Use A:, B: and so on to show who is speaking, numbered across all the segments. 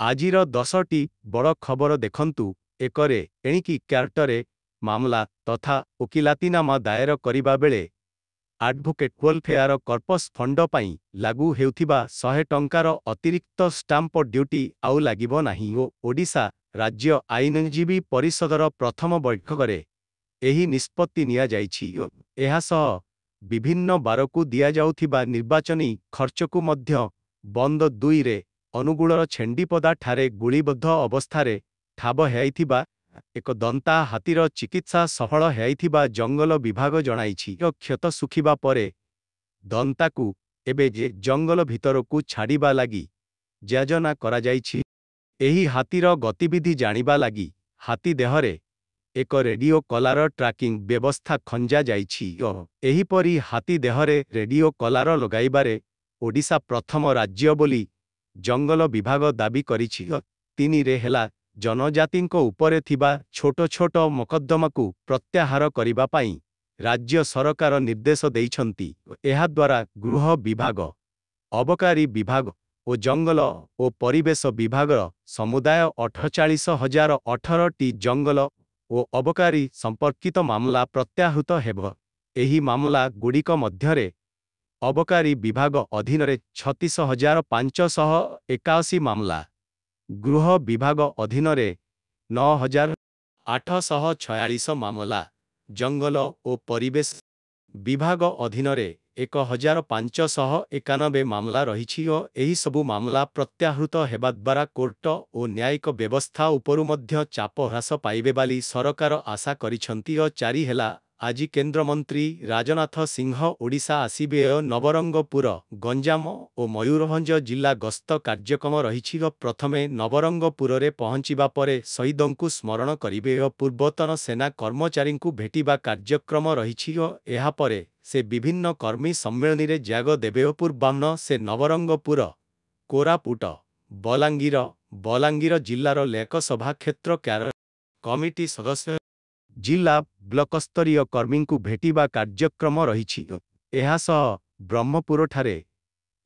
A: ଆଜିର 10ଟି ବଡ଼ ଖବର ଦେଖନ୍ତୁ। 1ରେ ଏଣିକି କୋର୍ଟରେ ମାମଲା ତଥା ଓକିଲାତିନାମା ଦାଏର କରିବା ବେଳେ ଆଡଭୋକେଟ୍ ୱେଲଫେୟାର କର୍ପସ୍ ଫଣ୍ଡ ପାଇଁ ଲାଗୁ ହେଉଥିବା 100 ଟଙ୍କାର ଅତିରିକ୍ତ ଷ୍ଟାମ୍ପ ଡ୍ୟୁଟି ଆଉ ଲାଗିବ ନାହିଁ ଓ ଓଡ଼ିଶା ରାଜ୍ୟ ଆଇନଜୀବୀ ପରିଷଦର ପ୍ରଥମ ବୈଠକରେ ଏହି ନିଷ୍ପତ୍ତି ନିଆଯାଇଛି। ଏହାସହ ବିଭିନ୍ନ ବାରକୁ ଦିଆଯାଉଥିବା ନିର୍ବାଚନୀ ଖର୍ଚ୍ଚକୁ ମଧ୍ୟ ବନ୍ଦ। 2ରେ ଅନୁଗୁଳର ଛେଣ୍ଡିପଦା ଠାରେ ଗୁଳିବଦ୍ଧ ଅବସ୍ଥାରେ ଠାବ ହୋଇଥିବା ଏକ ଦନ୍ତା ହାତୀର ଚିକିତ୍ସା ସଫଳ ହୋଇଥିବା ଜଙ୍ଗଲ ବିଭାଗ ଜଣାଇଛି। କ୍ଷତ ଶୁଖିବା ପରେ ଦନ୍ତାକୁ ଏବେ ଜଙ୍ଗଲ ଭିତରକୁ ଛାଡ଼ିବା ଲାଗି ଯୋଜନା କରାଯାଇଛି। ଏହି ହାତୀର ଗତିବିଧି ଜାଣିବା ଲାଗି ହାତୀ ଦେହରେ ଏକ ରେଡିଓ କଲାର ଟ୍ରାକିଂ ବ୍ୟବସ୍ଥା ଖଞ୍ଜା ଯାଇଛି। ଏହିପରି ହାତୀ ଦେହରେ ରେଡିଓ କଲାର ଲଗାଇବାରେ ଓଡ଼ିଶା ପ୍ରଥମ ରାଜ୍ୟ ବୋଲି ଜଙ୍ଗଲ ବିଭାଗ ଦାବି କରିଛି। 3ରେ ହେଲା ଜନଜାତିଙ୍କ ଉପରେ ଥିବା ଛୋଟ ଛୋଟ ମକଦ୍ଦମାକୁ ପ୍ରତ୍ୟାହାର କରିବା ପାଇଁ ରାଜ୍ୟ ସରକାର ନିର୍ଦ୍ଦେଶ ଦେଇଛନ୍ତି। ଏହାଦ୍ୱାରା ଗୃହ ବିଭାଗ, ଅବକାରୀ ବିଭାଗ ଓ ଜଙ୍ଗଲ ଓ ପରିବେଶ ବିଭାଗର ସମୁଦାୟ 48,018ଟି ଜଙ୍ଗଲ ଓ ଅବକାରୀ ସମ୍ପର୍କିତ ମାମଲା ପ୍ରତ୍ୟାହୃତ ହେବ। ଏହି ମାମଲା ଗୁଡ଼ିକ ମଧ୍ୟରେ ଅବକାରୀ ବିଭାଗ ଅଧୀନରେ 36,581 ମାମଲା, ଗୃହ ବିଭାଗ ଅଧୀନରେ 9,846 ମାମଲା, ଜଙ୍ଗଲ ଓ ପରିବେଶ ବିଭାଗ ଅଧୀନରେ 1,591 ମାମଲା ରହିଛି ଓ ଏହିସବୁ ମାମଲା ପ୍ରତ୍ୟାହୃତ ହେବା ଦ୍ୱାରା କୋର୍ଟ ଓ ନ୍ୟାୟିକ ବ୍ୟବସ୍ଥା ଉପରୁ ମଧ୍ୟ ଚାପ ହ୍ରାସ ପାଇବେ ବୋଲି ସରକାର ଆଶା କରିଛନ୍ତି। ଓ 4 ହେଲା ଆଜି କେନ୍ଦ୍ରମନ୍ତ୍ରୀ ରାଜନାଥ ସିଂହ ଓଡ଼ିଶା ଆସିବେ ଓ ନବରଙ୍ଗପୁର, ଗଞ୍ଜାମ ଓ ମୟୂରଭଞ୍ଜ ଜିଲ୍ଲା ଗସ୍ତ କାର୍ଯ୍ୟକ୍ରମ ରହିଛି। ଓ ପ୍ରଥମେ ନବରଙ୍ଗପୁରରେ ପହଞ୍ଚିବା ପରେ ଶହୀଦଙ୍କୁ ସ୍ମରଣ କରିବେ ଓ ପୂର୍ବତନ ସେନା କର୍ମଚାରୀଙ୍କୁ ଭେଟିବା କାର୍ଯ୍ୟକ୍ରମ ରହିଛି ଓ ଏହାପରେ ସେ ବିଭିନ୍ନ କର୍ମୀ ସମ୍ମିଳନୀରେ ଯୋଗ ଦେବେ। ଓ ପୂର୍ବାହ୍ନ ସେ ନବରଙ୍ଗପୁର, କୋରାପୁଟ, ବଲାଙ୍ଗୀର, ବଲାଙ୍ଗୀର ଜିଲ୍ଲାର ଲୋକସଭା କ୍ଷେତ୍ର କମିଟି ସଦସ୍ୟ, ଜିଲ୍ଲା ବ୍ଲକସ୍ତରୀୟ କର୍ମୀଙ୍କୁ ଭେଟିବା କାର୍ଯ୍ୟକ୍ରମ ରହିଛି। ଏହାସହ ବ୍ରହ୍ମପୁରଠାରେ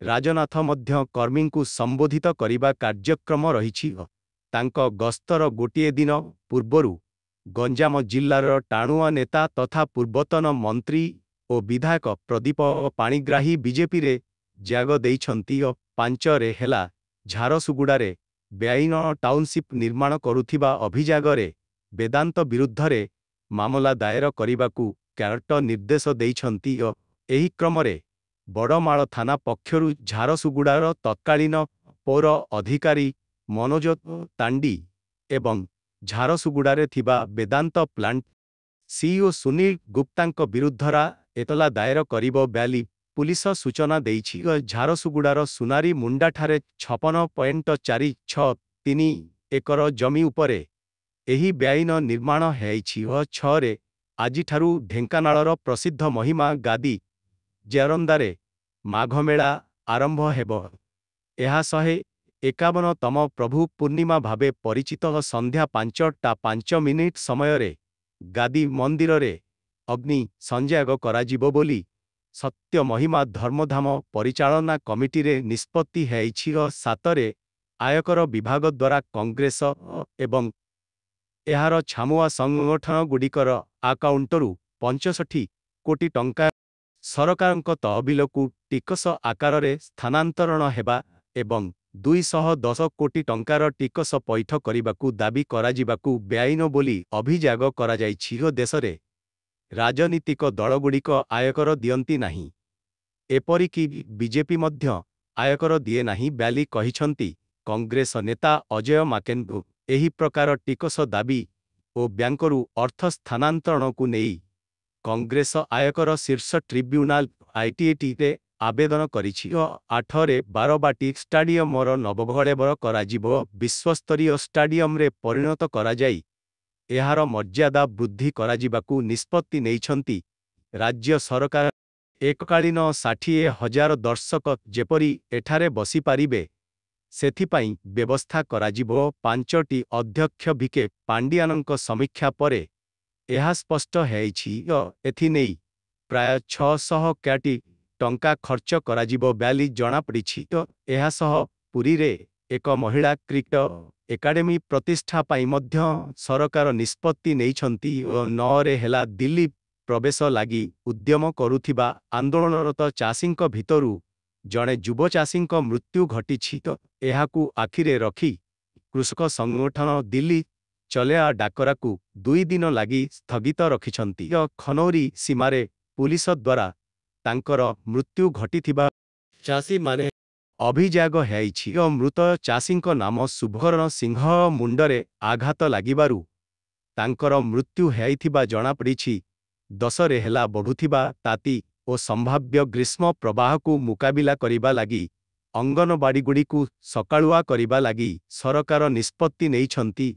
A: ରାଜନାଥ ମଧ୍ୟ କର୍ମୀଙ୍କୁ ସମ୍ବୋଧିତ କରିବା କାର୍ଯ୍ୟକ୍ରମ ରହିଛି। ତାଙ୍କ ଗସ୍ତର ଗୋଟିଏ ଦିନ ପୂର୍ବରୁ ଗଞ୍ଜାମ ଜିଲ୍ଲାର ଟାଣୁଆ ନେତା ତଥା ପୂର୍ବତନ ମନ୍ତ୍ରୀ ଓ ବିଧାୟକ ପ୍ରଦୀପ ପାଣିଗ୍ରାହୀ ବିଜେପିରେ ଯୋଗ ଦେଇଛନ୍ତି। ଓ 5ରେ ହେଲା ଝାରସୁଗୁଡ଼ାରେ ବେଆଇନ ଟାଉନସିପ୍ ନିର୍ମାଣ କରୁଥିବା ଅଭିଯୋଗରେ ବେଦାନ୍ତ ବିରୁଦ୍ଧରେ ମାମଲା ଦାଏର କରିବାକୁ କୋର୍ଟ ନିର୍ଦ୍ଦେଶ ଦେଇଛନ୍ତି। ଓ ଏହି କ୍ରମରେ ବଡ଼ମାଳ ଥାନା ପକ୍ଷରୁ ଝାରସୁଗୁଡ଼ାର ତତ୍କାଳୀନ ପୌର ଅଧିକାରୀ ମନୋଜ ତାଣ୍ଡି ଏବଂ ଝାରସୁଗୁଡ଼ାରେ ଥିବା ବେଦାନ୍ତ ପ୍ଲାଣ୍ଟ ସିଇଓ ସୁନୀଲ ଗୁପ୍ତାଙ୍କ ବିରୁଦ୍ଧରେ ଏତଲା ଦାଏର କରିବ ବୋଲି ପୁଲିସ ସୂଚନା ଦେଇଛି। ଝାରସୁଗୁଡ଼ାର ସୁନାରୀ ମୁଣ୍ଡାଠାରେ 56.463 ଏକର ଜମି ଉପରେ ଏହି ବେଆଇନ ନିର୍ମାଣ ହୋଇଛି। ଓ 6ରେ ଆଜିଠାରୁ ଢେଙ୍କାନାଳର ପ୍ରସିଦ୍ଧ ମହିମା ଗାଦି ଜୋରନ୍ଦାରେ ମାଘମେଳା ଆରମ୍ଭ ହେବ। ଏହା 151ତମ ପ୍ରଭୁ ପୂର୍ଣ୍ଣିମା ଭାବେ ପରିଚିତ। ସନ୍ଧ୍ୟା 5ଟା 5 ମିନିଟ୍ ସମୟରେ ଗାଦି ମନ୍ଦିରରେ ଅଗ୍ନି ସଂଯୋଗ କରାଯିବ ବୋଲି ସତ୍ୟ ମହିମା ଧର୍ମଧାମ ପରିଚାଳନା କମିଟିରେ ନିଷ୍ପତ୍ତି ହୋଇଛି। ଓ 7ରେ ଆୟକର ବିଭାଗ ଦ୍ୱାରା କଂଗ୍ରେସ ଏବଂ ଏହାର ଛାମୁଆ ସଂଗଠନଗୁଡ଼ିକର ଆକାଉଣ୍ଟରୁ 65 କୋଟି ଟଙ୍କା ସରକାରଙ୍କ ତହବିଲକୁ ଟିକସ ଆକାରରେ ସ୍ଥାନାନ୍ତରଣ ହେବା ଏବଂ 210 କୋଟି ଟଙ୍କାର ଟିକସ ପଇଠ କରିବାକୁ ଦାବି କରାଯିବାକୁ ବେଆଇନ ବୋଲି ଅଭିଯୋଗ କରାଯାଇଛି। ଓ ଦେଶରେ ରାଜନୀତିକ ଦଳଗୁଡ଼ିକ ଆୟକର ଦିଅନ୍ତି ନାହିଁ, ଏପରିକି ବିଜେପି ମଧ୍ୟ ଆୟକର ଦିଏ ନାହିଁ ବୋଲି କହିଛନ୍ତି କଂଗ୍ରେସ ନେତା ଅଜୟ ମାକେନ। ଏହି ପ୍ରକାର ଟିକସ ଦାବି ଓ ବ୍ୟାଙ୍କରୁ ଅର୍ଥ ସ୍ଥାନାନ୍ତରଣକୁ ନେଇ କଂଗ୍ରେସ ଆୟକର ଶୀର୍ଷ ଟ୍ରିବ୍ୟୁନାଲ ଆଇଟିଏଟିରେ ଆବେଦନ କରିଛି। ଓ 8ରେ ବାରବାଟୀ ଷ୍ଟାଡିୟମର ନବକଳେବର କରାଯିବ। ବିଶ୍ୱସ୍ତରୀୟ ଷ୍ଟାଡିୟମରେ ପରିଣତ କରାଯାଇ ଏହାର ମର୍ଯ୍ୟାଦା ବୃଦ୍ଧି କରାଯିବାକୁ ନିଷ୍ପତ୍ତି ନେଇଛନ୍ତି ରାଜ୍ୟ ସରକାର। ଏକକାଳୀନ 60,000 ଦର୍ଶକ ଯେପରି ଏଠାରେ ବସିପାରିବେ, ସେଥିପାଇଁ ବ୍ୟବସ୍ଥା କରାଯିବ। 5ଟି ଅଧ୍ୟକ୍ଷ ଭିକେ ପାଣ୍ଡିଆନଙ୍କ ସମୀକ୍ଷା ପରେ ଏହା ସ୍ପଷ୍ଟ ହୋଇଛି। ଏଥିନେଇ ପ୍ରାୟ 600 କୋଟି ଟଙ୍କା ଖର୍ଚ୍ଚ କରାଯିବ ବୋଲି ଜଣାପଡ଼ିଛି। ଏହାସହ ପୁରୀରେ ଏକ ମହିଳା କ୍ରିକେଟ ଏକାଡେମୀ ପ୍ରତିଷ୍ଠା ପାଇଁ ମଧ୍ୟ ସରକାର ନିଷ୍ପତ୍ତି ନେଇଛନ୍ତି। 9ରେ ହେଲା ଦିଲ୍ଲୀ ପ୍ରବେଶ ଲାଗି ଉଦ୍ୟମ କରୁଥିବା ଆନ୍ଦୋଳନରତ ଚାଷୀଙ୍କ ଭିତରୁ ଜଣେ ଯୁବଚାଷୀଙ୍କ ମୃତ୍ୟୁ ଘଟିଛି। ଏହାକୁ ଆଖିରେ ରଖି କୃଷକ ସଂଗଠନ ଦିଲ୍ଲୀ ଚଲେଆ ଡାକରାକୁ 2 ଦିନ ଲାଗି ସ୍ଥଗିତ ରଖିଛନ୍ତି। ଖନୌରୀ ସୀମାରେ ପୁଲିସ ଦ୍ୱାରା ତାଙ୍କର ମୃତ୍ୟୁ ଘଟିଥିବା ଚାଷୀମାନେ ଅଭିଯୋଗ ହୋଇଛି। ମୃତ ଚାଷୀଙ୍କ ନାମ ଶୁଭକରଣ ସିଂହ। ମୁଣ୍ଡରେ ଆଘାତ ଲାଗିବାରୁ ତାଙ୍କର ମୃତ୍ୟୁ ହୋଇଥିବା ଜଣାପଡ଼ିଛି। 10ରେ ହେଲା ବଢ଼ୁଥିବା ତାତି ଓ ସମ୍ଭାବ୍ୟ ଗ୍ରୀଷ୍ମ ପ୍ରବାହକୁ ମୁକାବିଲା କରିବା ଲାଗି ଅଙ୍ଗନବାଡ଼ିଗୁଡ଼ିକୁ ସକାଳୁଆ କରିବା ଲାଗି ସରକାର ନିଷ୍ପତ୍ତି ନେଇଛନ୍ତି।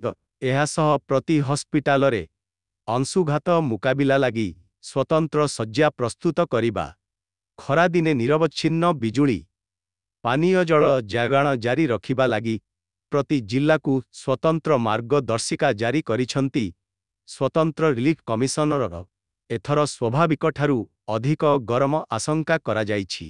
A: ଏହାସହ ପ୍ରତି ହସ୍ପିଟାଲରେ ଅଂଶୁଘାତ ମୁକାବିଲା ଲାଗି ସ୍ୱତନ୍ତ୍ର ଶଯ୍ୟା ପ୍ରସ୍ତୁତ କରିବା, ଖରାଦିନେ ନିରବଚ୍ଛିନ୍ନ ବିଜୁଳି, ପାନୀୟ ଜଳ ଯୋଗାଣ ଜାରି ରଖିବା ଲାଗି ପ୍ରତି ଜିଲ୍ଲାକୁ ସ୍ୱତନ୍ତ୍ର ମାର୍ଗଦର୍ଶିକା ଜାରି କରିଛନ୍ତି ସ୍ୱତନ୍ତ୍ର ରିଲିଫ କମିଶନର। ଏଥର ସ୍ୱାଭାବିକଠାରୁ ଅଧିକ ଗରମ ଆଶଙ୍କା କରାଯାଇଛି।